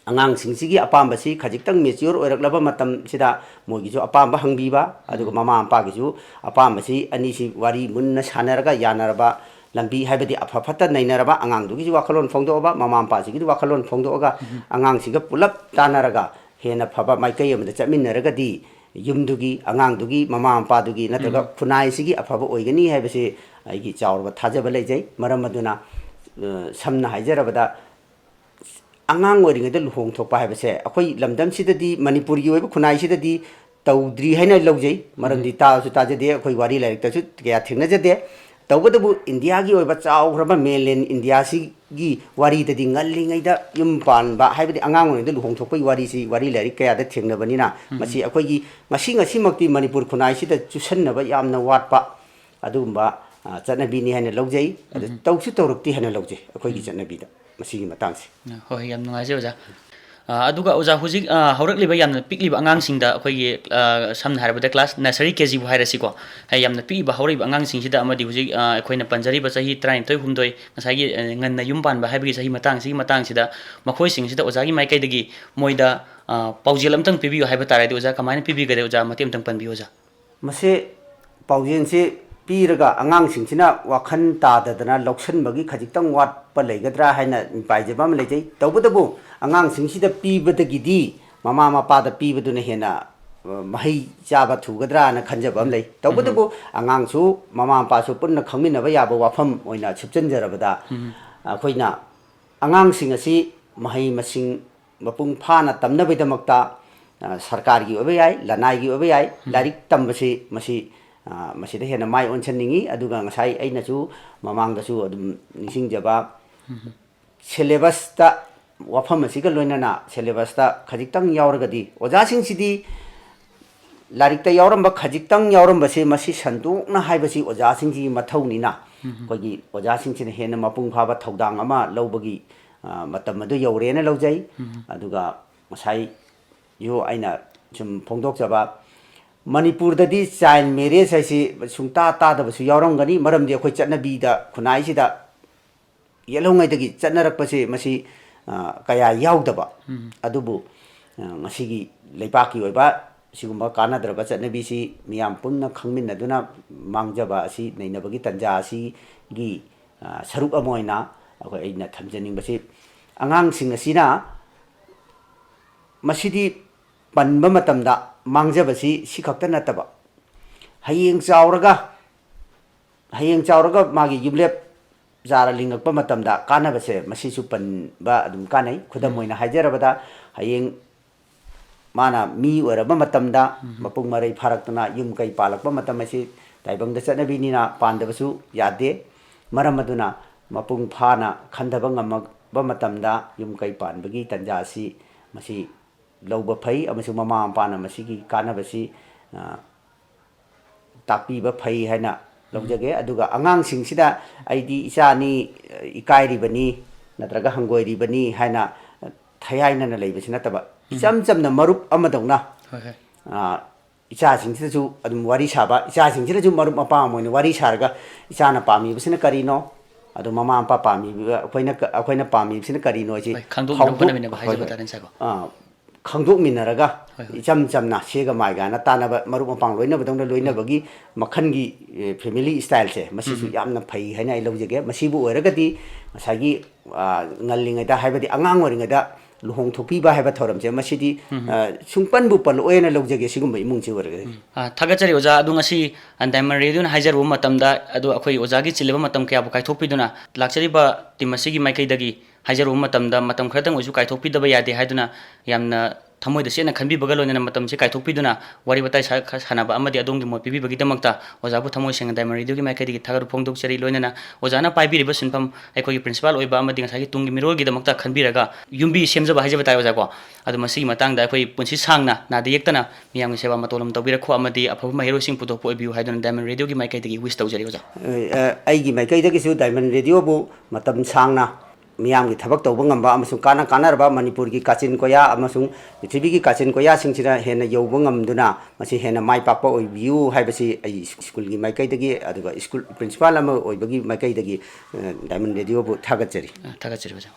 ꯑꯉꯥꯡꯁꯤꯡꯁꯤꯒꯤ ꯑꯄꯥꯝꯕꯁꯤ ꯈꯖꯤꯛꯇꯪ mature ꯑꯣꯏꯔꯛꯂꯕ ꯃꯇꯝꯁꯤꯗ ꯃꯣꯏꯒꯤꯁꯨ ꯑꯄꯥꯝꯕ ꯍꯪꯕꯤꯕ, ꯑꯗꯨꯒ ꯎꯝ꯫ ꯃꯃꯥ ꯃꯄꯥꯒꯤꯁꯨ ꯑꯄꯥꯝꯕꯁꯤ ꯑꯅꯤꯁꯤ ꯋꯥꯔꯤ ꯃꯨꯟꯅ ꯁꯥꯟꯅꯔꯒ ꯌꯥꯅꯔꯕ ꯂꯝꯕꯤ, ꯍꯥꯏꯕꯗꯤ ꯑꯐ ꯐꯠꯇ ꯅꯩꯅꯔꯕ, ꯑꯉꯥꯡꯗꯨꯒꯤꯁꯨ ꯋꯥꯈꯜꯂꯣꯟ ꯐꯣꯡꯗꯣꯛꯑꯕ, ꯃꯃꯥ ꯃꯄꯥꯁꯤꯒꯤꯁꯨ ꯋꯥꯈꯜꯂꯣꯟ ꯐꯣꯡꯗꯣꯛꯑꯒ, ꯎꯝ꯫ ꯑꯉꯥꯡꯁꯤꯒ ꯄꯨꯂꯞ ꯇꯥꯟꯅꯔꯒ ꯍꯦꯟꯅ ꯐꯕ ꯃꯥꯏꯀꯩ ꯑꯃꯗ ꯆꯠꯃꯤꯟꯅꯔꯒꯗꯤ ꯌꯨꯝꯗꯨꯒꯤ, ꯑꯉꯥꯡꯗꯨꯒꯤ, ꯃꯃꯥ ꯃꯄꯥꯗꯨꯒꯤ ꯅꯠꯇ꯭ꯔꯒ ꯎꯝ꯫ ꯈꯨꯟꯅꯥꯏꯁꯤꯒꯤ ꯑꯐꯕ ꯑꯣꯏꯒꯅꯤ ꯍꯥꯏꯕꯁꯤ ꯑꯩꯒꯤ ꯆꯥꯎꯔꯕ ꯊꯥꯖꯕ ꯂꯩꯖꯩ꯫ ꯃꯔꯝ ꯑꯗꯨꯅ, ꯑ, ꯁꯝꯅ ꯍꯥꯏꯖꯔꯕꯗ, ꯑꯉꯥꯡ ꯑꯣꯏꯔꯤꯉꯩꯗ ꯂꯨꯍꯣꯡ ꯊꯣꯛꯄ ꯍꯥꯏꯕꯁꯦ ꯑꯩꯈꯣꯏ ꯂꯝꯗꯝꯁꯤꯗꯗꯤ, ꯃꯅꯤꯄꯨꯔꯒꯤ ꯑꯣꯏꯕ ꯈꯨꯟꯅꯥꯏꯁꯤꯗꯗꯤ ꯇꯧꯗ꯭ꯔꯤ ꯍꯥꯏꯅ ꯂꯧꯖꯩ꯫ ꯃꯔꯝꯗꯤ ꯎꯝ꯫ ꯇꯥꯁꯨ ꯇꯥꯖꯗꯦ, ꯑꯩꯈꯣꯏ ꯋꯥꯔꯤ ꯂꯥꯏꯔꯤꯛꯇꯁꯨ ꯀꯌꯥ ꯊꯦꯡꯅꯖꯗꯦ꯫ ꯇꯧꯕꯇꯕꯨ ꯏꯟꯗꯤꯌꯥꯒꯤ ꯑꯣꯏꯕ ꯆꯥꯎꯈ꯭ꯔꯕ mainland ꯏꯟꯗꯤꯌꯥꯁꯤꯒꯤ ꯋꯥꯔꯤꯗꯗꯤ ꯉꯜꯂꯤꯉꯩꯗ ꯌꯨꯝ ꯄꯥꯟꯕ ꯍꯥꯏꯕꯗꯤ ꯑꯉꯥꯡ ꯑꯣꯏꯔꯤꯉꯩꯗ ꯂꯨꯍꯣꯡ ꯊꯣꯛꯄꯒꯤ ꯋꯥꯔꯤꯁꯤ ꯋꯥꯔꯤ ꯂꯥꯏꯔꯤꯛ ꯀꯌꯥꯗ ꯊꯦꯡꯅꯕꯅꯤꯅ, ꯎꯝ꯫ ꯃꯁꯤ ꯑꯩꯈꯣꯏꯒꯤ ꯉꯁꯤ ꯉꯁꯤꯃꯛꯇꯤ ꯃꯅꯤꯄꯨꯔ ꯈꯨꯟꯅꯥꯏꯁꯤꯗ ꯆꯨꯁꯟꯅꯕ ꯌꯥꯝꯅ ꯋꯥꯠꯄ ꯑꯗꯨꯒꯨꯝꯕ, ꯑ, ꯆꯠꯅꯕꯤꯅꯤ ꯍꯥꯏꯅ ꯂꯧꯖꯩ꯫ ꯑꯗꯨ ꯎꯝ꯫ ꯇꯧꯁꯨ ꯇꯧꯔꯛꯇꯦ ꯍꯥꯏꯅ ꯂꯧꯖꯩ ꯑꯩꯈꯣꯏꯒꯤ ꯎꯝ꯫ ꯆꯠꯅꯕꯤꯗ ꯃꯁꯤꯒꯤ ꯃꯇꯥꯡꯁꯦ꯫ ꯍꯣꯏ, ꯌꯥꯝ ꯅꯨꯡꯉꯥꯏꯖꯩ ꯑꯣꯖꯥ꯫ ꯑ, ꯑꯗꯨꯒ ꯑꯣꯖꯥ, ꯍꯧꯖꯤꯛ, ꯑ, ꯍꯧꯔꯛꯂꯤꯕ ꯌꯥꯝꯅ ꯄꯤꯛꯂꯤꯕ ꯑꯉꯥꯡꯁꯤꯡꯗ ꯑꯩꯈꯣꯏꯒꯤ, ꯑ, ꯁꯝꯅ ꯍꯥꯏꯔꯕꯗ class nursery, ꯀꯦ ꯖꯤꯕꯨ ꯍꯥꯏꯔꯁꯤꯀꯣ, ꯍꯥꯏ, ꯌꯥꯝꯅ ꯄꯤꯛꯏꯕ ꯍꯧꯔꯛꯏꯕ ꯑꯉꯥꯡꯁꯤꯡꯁꯤꯗ ꯑꯃꯗꯤ ꯍꯧꯖꯤꯛ, ꯑ, ꯑꯩꯈꯣꯏꯅ ꯄꯟꯖꯔꯤꯕ ꯆꯍꯤ ꯇꯔꯥꯅꯤꯊꯣꯏ, ꯍꯨꯝꯗꯣꯏ, ꯉꯁꯥꯏꯒꯤ, ꯑ, ꯉꯟꯅ ꯌꯨꯝ ꯄꯥꯟꯕ ꯍꯥꯏꯕꯒꯤ ꯆꯍꯤ ꯃꯇꯥꯡꯁꯤꯒꯤ ꯃꯇꯥꯡꯁꯤꯗ ꯃꯈꯣꯏꯁꯤꯡꯁꯤꯗ ꯑꯣꯖꯥꯒꯤ ꯃꯥꯏꯀꯩꯗꯒꯤ ꯃꯣꯏꯗ, ꯑ, ꯄꯥꯎꯖꯦꯜ ꯑꯝꯇꯪ ꯄꯤꯕꯤꯌꯨ ꯍꯥꯏꯕ ꯇꯥꯔꯒꯗꯤ ꯑꯣꯖꯥ ꯀꯃꯥꯏꯅ ꯄꯤꯕꯤꯒꯗꯒꯦ? ꯑꯣꯖꯥ, ꯃꯇꯦꯛ ꯑꯝꯇꯪ ꯄꯟꯕꯤꯌꯨ ꯑꯣꯖꯥ꯫ ꯃꯁꯤ ꯄꯥꯎꯖꯦꯜꯁꯤ ꯄꯤꯔꯒ ꯑꯉꯥꯡꯁꯤꯡꯁꯤꯅ ꯋꯥꯈꯜ ꯇꯥꯗꯗꯅ ꯂꯧꯁꯤꯟꯕꯒꯤ ꯈꯖꯤꯛꯇꯪ ꯋꯥꯠꯄ ꯂꯩꯒꯗ꯭ꯔꯥ ꯍꯥꯏꯅ ꯃꯤꯄꯥꯏꯖꯕ ꯑꯃ ꯂꯩꯖꯩ꯫ ꯇꯧꯕꯇꯕꯨ ꯑꯉꯥꯡꯁꯤꯡꯁꯤꯗ ꯄꯤꯕꯗꯒꯤꯗꯤ ꯃꯃꯥ ꯃꯄꯥꯗ ꯄꯤꯕꯗꯨꯅ ꯍꯦꯟꯅ, ꯑ, ꯃꯍꯩ ꯆꯥꯕ ꯊꯨꯒꯗ꯭ꯔꯥꯅ ꯈꯟꯖꯕ ꯑꯃ ꯂꯩ꯫ ꯎꯝ꯫ ꯇꯧꯕꯇꯕꯨ ꯑꯉꯥꯡꯁꯨ ꯃꯃꯥ ꯃꯄꯥꯁꯨ ꯄꯨꯟꯅ ꯈꯪꯃꯤꯟꯅꯕ ꯌꯥꯕ ꯋꯥꯐꯝ ꯑꯣꯏꯅ ꯁꯨꯞꯆꯟꯖꯔꯕꯗ, ꯎꯝ꯫ ꯑꯩꯈꯣꯏꯅ ꯑꯉꯥꯡꯁꯤꯡ ꯑꯁꯤ ꯃꯍꯩ ꯃꯁꯤꯡ ꯃꯄꯨꯡ ꯐꯥꯅ ꯇꯝꯅꯕꯒꯤꯗꯃꯛꯇ, ꯑ, ꯁꯔꯀꯥꯔꯒꯤ ꯑꯣꯏꯕ ꯌꯥꯏ, ꯂꯅꯥꯏꯒꯤ ꯑꯣꯏꯕ ꯌꯥꯏ, ꯎꯝ꯫ ꯂꯥꯏꯔꯤꯛ ꯇꯝꯕꯁꯤ ꯃꯁꯤ, ꯑ, ꯃꯁꯤꯗ ꯍꯦꯟꯅ ꯃꯥꯏ ꯑꯣꯟꯁꯤꯟꯅꯤꯡꯉꯤ꯫ ꯑꯗꯨꯒ ꯉꯁꯥꯏ ꯑꯩꯅꯁꯨ ꯃꯃꯥꯡꯗꯁꯨ ꯑꯗꯨꯝ ꯅꯤꯡꯁꯤꯡꯖꯕ, ꯎꯝ꯫ syllabusꯇ ꯋꯥꯐꯝ ꯑꯁꯤꯒ ꯂꯣꯏꯅꯅ syllabusꯇ ꯈꯖꯤꯛꯇꯪ ꯌꯥꯎꯔꯒꯗꯤ ꯑꯣꯖꯥꯁꯤꯡꯁꯤꯗꯤ ꯂꯥꯏꯔꯤꯛꯇ ꯌꯥꯎꯔꯝꯕ ꯈꯖꯤꯛꯇꯪ ꯌꯥꯎꯔꯝꯕꯁꯦ ꯃꯁꯤ ꯁꯟꯗꯣꯛꯅ ꯍꯥꯏꯕꯁꯤ ꯑꯣꯖꯥꯁꯤꯡꯁꯤꯒꯤ ꯃꯊꯧꯅꯤꯅ, ꯎꯝ꯫ ꯑꯩꯈꯣꯏꯒꯤ ꯑꯣꯖꯥꯁꯤꯡꯁꯤꯅ ꯍꯦꯟꯅ ꯃꯄꯨꯡ ꯐꯥꯕ ꯊꯧꯗꯥꯡ ꯑꯃ ꯂꯧꯕꯒꯤ, ꯑ, ꯃꯇꯝ ꯑꯗꯨ ꯌꯧꯔꯦꯅ ꯂꯧꯖꯩ꯫ ꯎꯝ꯫ ꯑꯗꯨꯒ ꯉꯁꯥꯏꯁꯨ ꯑꯩꯅ ꯁꯨꯝ ꯐꯣꯡꯗꯣꯛꯆꯕ, ꯃꯅꯤꯄꯨꯔꯗꯗꯤ child marriage ꯍꯥꯏꯁꯤ ꯁꯨꯡꯇꯥ ꯇꯥꯗꯕꯁꯨ ꯌꯥꯎꯔꯝꯒꯅꯤ, ꯃꯔꯝꯗꯤ ꯑꯩꯈꯣꯏ ꯆꯠꯅꯕꯤꯗ, ꯈꯨꯟꯅꯥꯏꯁꯤꯗ ꯌꯦꯜꯍꯧꯉꯩꯗꯒꯤ ꯆꯠꯅꯔꯛꯄꯁꯦ ꯃꯁꯤ, ꯑ, ꯀꯌꯥ ꯌꯥꯎꯗꯕ꯫ ꯎꯝ꯫ ꯑꯗꯨꯕꯨ, ꯑ, ꯉꯁꯤꯒꯤ ꯂꯩꯕꯥꯛꯀꯤ ꯑꯣꯏꯕ ꯁꯤꯒꯨꯝꯕ ꯀꯥꯟꯅꯗ꯭ꯔꯕ ꯆꯠꯅꯕꯤꯁꯤ ꯃꯤꯌꯥꯝ ꯄꯨꯟꯅ ꯈꯪꯃꯤꯟꯅꯗꯨꯅ ꯃꯥꯡꯖꯕ ꯑꯁꯤ ꯅꯩꯅꯕꯒꯤ ꯇꯥꯟꯖꯥ ꯑꯁꯤꯒꯤ, ꯑ, ꯁꯔꯨꯛ ꯑꯃ ꯑꯣꯏꯅ ꯑꯩꯈꯣꯏ, ꯑꯩꯅ ꯊꯝꯖꯅꯤꯡꯕꯁꯤ ꯑꯉꯥꯡꯁꯤꯡ ꯑꯁꯤꯅ ꯃꯁꯤꯗꯤ ꯄꯟꯕ ꯃꯇꯝꯗ ꯃꯥꯡꯖꯕꯁꯤ ꯁꯤ ꯈꯛꯇ ꯅꯠꯇꯕ, ꯍꯌꯦꯡ ꯆꯥꯎꯔꯒ, ꯍꯌꯦꯡ ꯆꯥꯎꯔꯒ ꯃꯥꯒꯤ ꯌꯨꯝꯂꯦꯞ ꯆꯥꯔ ꯂꯤꯡꯉꯛꯄ ꯃꯇꯝꯗ ꯀꯥꯟꯅꯕꯁꯦ ꯃꯁꯤꯁꯨ ꯄꯟꯕ ꯑꯗꯨꯝ ꯀꯥꯟꯅꯩ꯫ ꯈꯨꯗꯝ ꯎꯝ꯫ ꯑꯣꯏꯅ ꯍꯥꯏꯖꯔꯕꯗ, ꯍꯌꯦꯡ ꯃꯥꯅ ꯃꯤ ꯑꯣꯏꯔꯕ ꯃꯇꯝꯗ, ꯎꯝ꯫ ꯃꯄꯨꯡ ꯃꯔꯩ ꯐꯥꯔꯛꯇꯨꯅ ꯌꯨꯝ ꯀꯩ ꯄꯥꯜꯂꯛꯄ ꯃꯇꯝ ꯑꯁꯤ ꯇꯥꯏꯕꯪꯗ ꯆꯠꯅꯕꯤꯅꯤꯅ ꯄꯥꯟꯗꯕꯁꯨ ꯌꯥꯗꯦ꯫ ꯃꯔꯝ ꯑꯗꯨꯅ ꯃꯄꯨꯡ ꯐꯥꯅ ꯈꯟꯊꯕ ꯉꯝꯃꯛꯄ ꯃꯇꯝꯗ ꯌꯨꯝ ꯀꯩ ꯄꯥꯟꯕꯒꯤ ꯇꯥꯟꯖꯥ ꯑꯁꯤ ꯃꯁꯤ ꯂꯧꯕ ꯐꯩ, ꯑꯃꯁꯨꯡ ꯃꯃꯥ ꯃꯄꯥꯅ ꯃꯁꯤꯒꯤ ꯀꯥꯟꯅꯕꯁꯤ, ꯑ, ꯇꯥꯛꯄꯤꯕ ꯐꯩ ꯍꯥꯏꯅ ꯂꯧꯖꯒꯦ꯫ ꯑꯗꯨꯒ ꯑꯉꯥꯡꯁꯤꯡꯁꯤꯗ ꯑꯩꯗꯤ ꯏꯆꯥꯅꯤ, ꯏꯀꯥꯏꯔꯤꯕꯅꯤ, ꯅꯠꯇ꯭ꯔꯒ ꯍꯪꯒꯣꯏꯔꯤꯕꯅꯤ ꯍꯥꯏꯅ ꯊꯌꯥꯏꯅꯅ ꯂꯩꯕꯁꯤ ꯅꯠꯇꯕ, ꯎꯝ꯫ ꯏꯆꯝ ꯆꯝꯅ ꯃꯔꯨꯞ ꯑꯃꯗꯧꯅ, ꯍꯣꯏ, ꯍꯣꯏ꯫ ꯑ, ꯏꯆꯥꯁꯤꯡꯁꯤꯗꯁꯨ ꯑꯗꯨꯝ ꯋꯥꯔꯤ ꯁꯥꯕ, ꯏꯆꯥꯁꯤꯡꯁꯤꯅꯁꯨ ꯃꯔꯨꯞ ꯃꯄꯥꯡ ꯑꯃ ꯑꯣꯏꯅ ꯋꯥꯔꯤ ꯁꯥꯔꯒ, ꯏꯆꯥꯅ ꯄꯥꯝꯃꯤꯕꯁꯤꯅ ꯀꯔꯤꯅꯣ, ꯑꯗꯣ ꯃꯃꯥ ꯃꯄꯥ ꯄꯥꯝꯃꯤꯕ, ꯑꯩꯈꯣꯏꯅ ꯀ-, ꯑꯩꯈꯣꯏꯅ ꯄꯥꯝꯃꯤꯕꯁꯤꯅ ꯀꯔꯤꯅꯣ ꯍꯥꯏꯁꯤ ꯍꯣꯏ, ꯈꯪꯗꯣꯛꯃꯤꯟꯅꯕ ꯐꯥꯎꯗꯣꯛ-, ꯍꯣꯠꯅꯃꯤꯟꯅꯕ ꯍꯣꯏ, ꯍꯥꯏꯖꯕ ꯍꯣꯏ꯫ ꯇꯥꯔꯦꯅꯦ, ꯁꯥꯔꯀꯣ꯫ ꯑ, ꯈꯪꯗꯣꯛꯃꯤꯟꯅꯔꯒ ꯍꯣꯏ, ꯍꯣꯏ꯫ ꯏꯆꯝ ꯆꯝꯅ ꯁꯦꯒ ꯃꯥꯏꯒꯥꯅ ꯇꯥꯟꯅꯕ, ꯃꯔꯨꯞ ꯃꯄꯥꯡ ꯂꯣꯏꯅꯕꯗꯧꯅ ꯂꯣꯏꯅꯕꯒꯤ ꯃꯈꯜꯒꯤ, ꯑꯦ, family styleꯁꯦ ꯃꯁꯤꯁꯨ ꯎꯝ꯫ ꯌꯥꯝꯅ ꯐꯩ ꯍꯥꯏꯅ ꯑꯩ ꯂꯧꯖꯒꯦ꯫ ꯃꯁꯤꯕꯨ ꯑꯣꯏꯔꯒꯗꯤ ꯉꯁꯥꯏꯒꯤ, ꯑ, ꯉꯜꯂꯤꯉꯩꯗ, ꯍꯥꯏꯕꯗꯤ ꯑꯉꯥꯡ ꯑꯣꯏꯔꯤꯉꯩꯗ ꯂꯨꯍꯣꯡ ꯊꯣꯛꯄꯤꯕ ꯍꯥꯏꯕ ꯊꯧꯔꯝꯁꯦ ꯃꯁꯤꯗꯤ, ꯎꯝ꯫ ꯑ, ꯁꯨꯡꯄꯟꯕꯨ ꯄꯜꯂꯛꯑꯣꯏꯅ ꯂꯧꯖꯒꯦ ꯁꯤꯒꯨꯝꯕ ꯏꯃꯨꯡꯁꯤ ꯑꯣꯏꯔꯒꯗꯤ꯫ ꯎꯝ꯫ ꯑ, ꯊꯥꯒꯠꯆꯔꯤ ꯑꯣꯖꯥ꯫ ꯑꯗꯣ ꯉꯁꯤ, ꯑ, Diamond Radioꯅ ꯍꯥꯏꯖꯔꯨꯕ ꯃꯇꯝꯗ, ꯑꯗꯣ ꯑꯩꯈꯣꯏ ꯑꯣꯖꯥꯒꯤ ꯆꯤꯜꯂꯕ ꯃꯇꯝ ꯀꯌꯥꯕꯨ ꯀꯥꯏꯊꯣꯛꯄꯤꯗꯨꯅ ꯂꯥꯛꯆꯔꯤꯕ team ꯑꯁꯤꯒꯤ ꯃꯥꯏꯀꯩꯗꯒꯤ ꯍꯥꯏꯖꯔꯨꯕ ꯃꯇꯝꯗ ꯃꯇꯝ ꯈꯔꯇꯪ ꯑꯣꯏꯁꯨ ꯀꯥꯏꯊꯣꯛꯄꯤꯗꯕ ꯌꯥꯗꯦ ꯍꯥꯏꯗꯨꯅ ꯌꯥꯝꯅ ꯊꯃꯣꯏꯗ ꯆꯦꯠꯅ ꯈꯟꯕꯤꯕꯒ ꯂꯣꯏꯅꯅ ꯃꯇꯝꯁꯤ ꯀꯥꯏꯊꯣꯛꯄꯤꯗꯨꯅ ꯋꯥꯔꯤ ꯋꯥꯇꯥꯏ ꯁꯥ-, ꯈ-, ꯁꯥꯟꯅꯕ ꯑꯃꯗꯤ ꯑꯗꯣꯝꯒꯤ ꯃꯣꯠ ꯄꯤꯕꯤꯕꯒꯤꯗꯃꯛꯇ ꯑꯣꯖꯥꯕꯨ ꯊꯃꯣꯏ ꯁꯦꯡꯅ Diamond Radioꯒꯤ ꯃꯥꯏꯀꯩꯗꯒꯤ ꯊꯥꯒꯠꯄ ꯐꯣꯡꯗꯣꯛꯆꯔꯤ꯫ ꯂꯣꯏꯅꯅ ꯑꯣꯖꯥꯅ ꯄꯥꯏꯕꯤꯔꯤꯕ ꯁꯤꯟꯐꯝ, ꯑꯩꯈꯣꯏꯒꯤ principal ꯑꯣꯏꯕ ꯑꯃꯗꯤ ꯉꯁꯥꯏꯒꯤ ꯇꯨꯡꯒꯤ ꯃꯤꯔꯣꯜꯒꯤꯗꯃꯛꯇ ꯈꯟꯕꯤꯔꯒ ꯌꯨꯝꯕꯤ ꯁꯦꯝꯖꯕ ꯍꯥꯏꯖꯕ ꯇꯥꯔꯦ ꯑꯣꯖꯥꯀꯣ꯫ ꯑꯗꯣ ꯃꯁꯤꯒꯤ ꯃꯇꯥꯡꯗ ꯑꯩꯈꯣꯏ ꯄꯨꯟꯁꯤ ꯁꯥꯡꯅ ꯅꯥꯗ ꯌꯦꯛꯇꯅ ꯃꯤꯌꯥꯝꯒꯤ ꯁꯦꯕꯥ ꯃꯇꯧ ꯑꯗꯨꯝ ꯇꯧꯕꯤꯔꯛꯈꯣ ꯑꯃꯗꯤ ꯑꯐꯕ ꯃꯍꯩꯔꯣꯏꯁꯤꯡ ꯄꯨꯊꯣꯛꯄ ꯑꯣꯏꯕꯤꯌꯨ ꯍꯥꯏꯗꯨꯅ Diamond Radioꯒꯤ ꯃꯥꯏꯀꯩꯗꯒꯤ wish ꯇꯧꯖꯔꯤ ꯑꯣꯖꯥ꯫ ꯑ, ꯑꯩꯒꯤ ꯃꯥꯏꯀꯩꯗꯒꯤꯁꯨ Diamond Radioꯕꯨ ꯃꯇꯝ ꯁꯥꯡꯅ ꯃꯤꯌꯥꯝꯒꯤ ꯊꯕꯛ ꯇꯧꯕ ꯉꯝꯕ ꯑꯃꯁꯨꯡ ꯀꯥꯟꯅ ꯀꯥꯟꯅꯔꯕ ꯃꯅꯤꯄꯨꯔꯒꯤ ꯀꯥꯆꯤꯟ ꯀꯣꯌꯥ ꯑꯃꯁꯨꯡ ꯄ꯭ꯔꯤꯊꯤꯕꯤꯒꯤ ꯀꯥꯆꯤꯟ ꯀꯣꯌꯥꯁꯤꯡꯁꯤꯗ ꯍꯦꯟꯅ ꯌꯧꯕ ꯉꯝꯗꯨꯅ ꯃꯁꯤ ꯍꯦꯟꯅ ꯃꯥꯏ ꯄꯥꯛꯄ ꯑꯣꯏꯕꯤꯌꯨ ꯍꯥꯏꯕꯁꯤ ꯑꯩ ꯁ꯭ꯀꯨꯜꯒꯤ ꯃꯥꯏꯀꯩꯗꯒꯤ, ꯑꯗꯨꯒ ꯁ꯭ꯀꯨꯜ principal ꯑꯃ ꯑꯣꯏꯕꯒꯤ ꯃꯥꯏꯀꯩꯗꯒꯤ, ꯑ, Diamond Radioꯕꯨ ꯊꯥꯒꯠꯆꯔꯤ꯫ ꯑ, ꯊꯥꯒꯠꯆꯔꯤ ꯑꯣꯖꯥ꯫